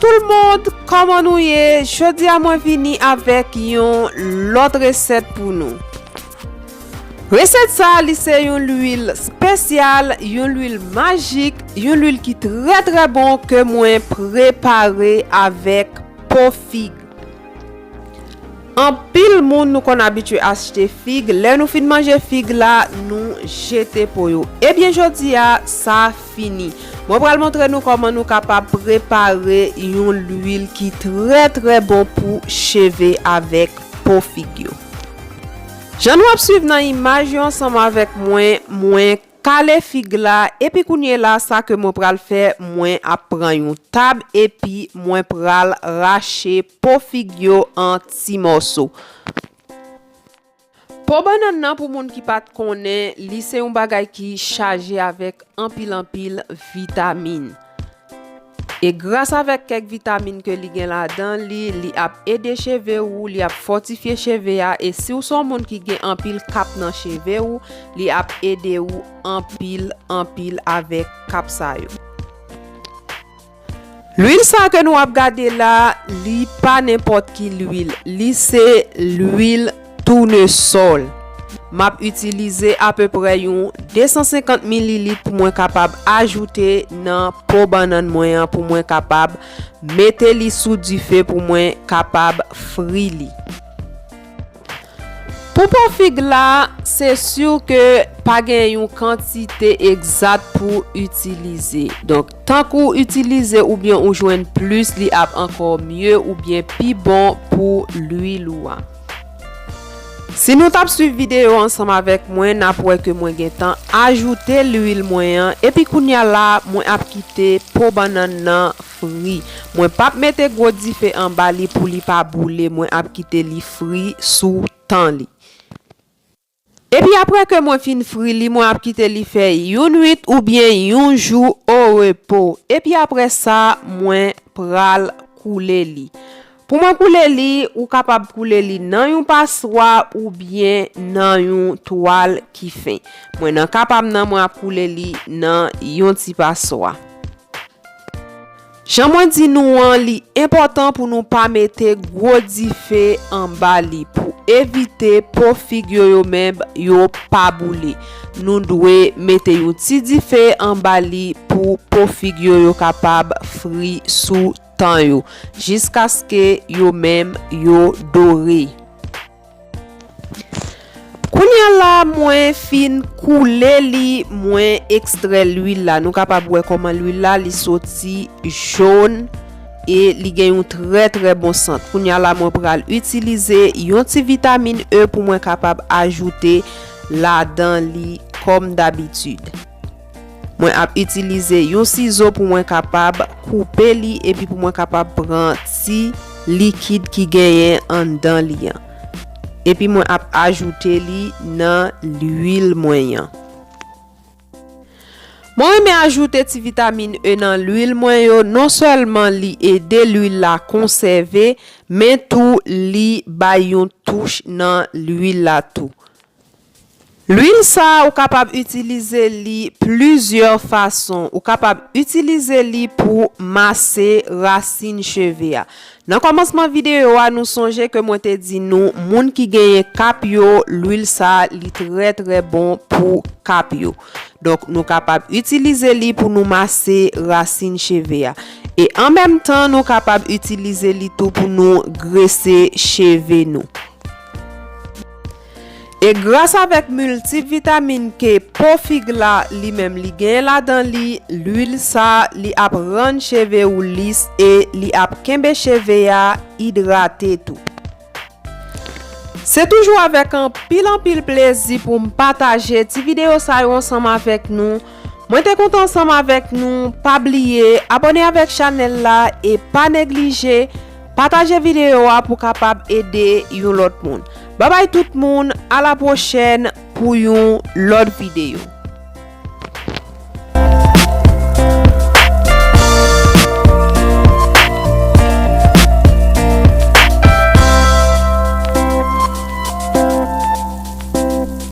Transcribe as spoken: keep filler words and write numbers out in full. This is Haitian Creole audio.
Tout le monde, kòman nou ye? Jodi a mwen vini avèk yon lòt resèt pou nou. Resèt sa a, li se yon lwil espesyal, yon lwil majik, yon lwil ki trè, trè bon ke mwen prepare avèk po fig. Anpil moun nou konn abitye achte fig, lè nou fin manje fig la, nou jete po yo. Ebyen, jodi a, sa fini. Mwen pral montre nou kòman nou kapab prepare yon lwil ki trè, trè bon pou cheve avèk po fig yo. Jan nou ap swiv nan imaj yo ansanm avèk mwen, mwen kale fig la, epi kounye la, sa ke mwen pral fè, mwen ap pran yon tab, epi mwen pral rache po fig yo an ti mòso. Po bannann nan, pou moun ki pa t konnen, li se yon bagay ki chaje avèk anpil, anpil vitamin. E gras avèk kèk vitamin ke li gen ladan li, li ap ede cheve ou, li ap fòtifye cheve a, e si w se yon moun ki gen anpil kap nan cheve ou, li ap ede ou anpil, anpil avèk kap sa yo. Lwil sa ke nou ap gade la, li pa nenpòt ki lwil. Li se lwil tounesòl. M ap itilize apeprè yon de san senkant mililit pou mwen kapab ajoute nan po bannann mwen an, pou mwen kapab mete li sou dife, pou mwen kapab fri li. Pou po fig la, se si ke pa gen yon kantite egzat pou itilize. Donk, tank ou itilize oubyen ou jwenn plis, li ap ankò mye oubyen pi bon pou lwil ou a. Si nou t ap swiv videyo ansanm avèk mwen, n ap wè ke mwen gentan ajoute lwil mwen an, epi kounye a la, mwen ap kite po bannann nan fri. Mwen p ap mete gwo dife anba li pou li pa boule, mwen ap kite li fri sou tan li. Epi apre ke mwen fin fri li, mwen ap kite li fè yon nwit oubyen yon jou o repo. Epi apre sa, mwen pral koule li. Pou mwen koule li, ou kapab koule li nan yon paswa oubyen nan yon twal ki fen. Mwen nan ka pa m nan, mwen ap koule li nan yon ti paswa. Jan mwen di nou an, li enpòtan pou nou pa mete gwo dife anba li pou evite po fig yo, yo menm, yo pa boule. Nou dwe mete yon ti dife anba li pou po fig yo, yo kapab fri sou tan yo, jiskaske yo menm yo dore. Kounye a la, mwen fin koule li, mwen ekstrè lwil la. Nou kapab wè kòman lwil la, li soti jòn e li gen yon trè, trè bon sant. Kounye a la, mwen pral itilize yon ti vitamin E pou mwen kapab ajoute ladan li kòm dabitid. Mwen ap itilize yon sizo pou mwen kapab koupe li epi pou mwen kapab pran ti likid ki genyen anndan li an. Epi mwen ap ajoute li nan lwil mwen an. Mwen renmen ajoute ti vitamin E nan lwil mwen yo, non sèlman li ede lwil la konsève, men tou li bay yon touch nan lwil la tou. Lwil sa a, ou kapab itilize li plizyè fason. Ou kapab itilize li pou mase rasin cheve a. Nan kòmansman videyo a, nou sonje ke mwen te di nou, moun ki genyen kap yo, lwil sa a, li trè, trè bon pou kap yo. Donk, nou kapab itilize li pou nou mase rasin cheve a. E an menm tan, nou kapab itilize li tou pou nou grese cheve nou. E gras avèk miltivitamin ke po fig la li menm li genyen ladan li, lwil sa li ap rann cheve ou lis e li ap kenbe cheve a idrate tou. Se toujou avèk anpil, anpil plezi pou m pataje ti videyo sa yo ansanm avèk nou. Mwen te kontan ansanm avèk nou. Pa bliye abòne avèk chanèl la e pa neglije pataje videyo a pou kapab ede yon lòt moun. Babay tout moun, a la pwochèn pou yon lòt videyo.